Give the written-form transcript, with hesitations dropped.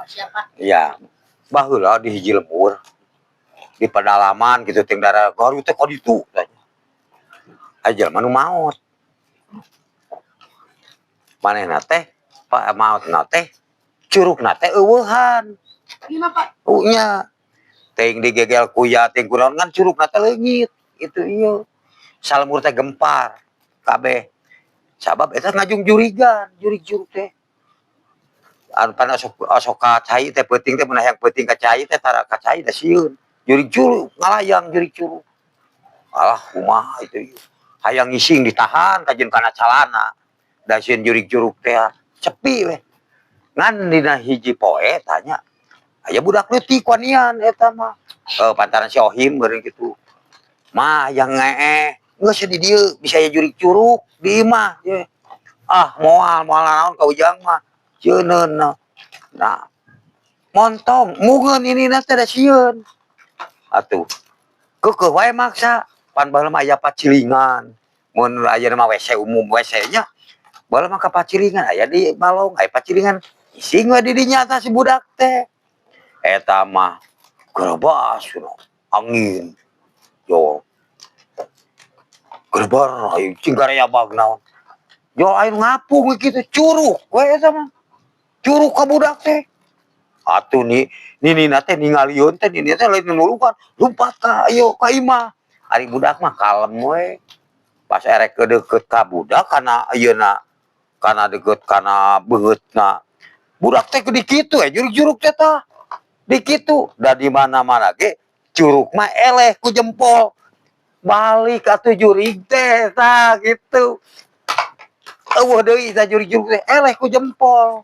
Siapa? Iya. Baheula di hiji lembur di pedalaman gitu, ting daerah Garut teh ka ditu tanya. Aya jelema nu maot. Manehna teh pak maotna teh curugna teh euweuhan. Gimana, Pak? Nya. Ting digegel kuya ting kunaon kan curugna teh leungit. Itu ieu. Salembur teh gempar kabeh. Sabab eta ngajung jurigan, jurig curug teh. Anu pan osok osok ka cai teh peuting teh, mun hayang peuting ka cai teh tara ka cai da sieun. Jurig curug ngalayang jurig curug. Alah, kumaha itu ieu. Hayang ngising ditahan kajeun kana calana. Da sieun jurig curug teh sepi we. Ngan dina hiji poe tanya aya budak leutik wanian eta mah. Eh, pantaran si Ohim meureun kitu. Mah yang ngeeh geus di dieu bisa aya jurig curug di imah ye. Ah, moal moal naon ka Ujang mah. Sieun. Nah, montong mungeun ini na teh da sieun. Atuh keukeuh wae maksa, pan baheula mah aya pacilingan. Mun ayeuna mah WC umum, WC nya. Baheula mah ka pacilingan aya di balong, aya pacilingan. Ising we di dinya tah si budak teh. Eta mah gerebas cenah, angin. Yo. Gerebar ayo cing garayabag naon. Yo ayo ngapung we kitu curug we eta mah. Curug ka budak teh. Atuh ni ninina teh ningalieun teh, nini teh lain nulungan, lumpat ka ieu ka imah. Ari budak mah kalem we. Pas erek ke deukeut ka budak kana ieuna kana deukeut kana beungeutna. Budak teh di kitu we jurug-jurug teh tah. Di kitu da di mana-mana ge curug mah eleh ku jempol. Balik atuh jurig teh tah gitu. Euweuh deui tah jurig-jurug teh eleh ku jempol.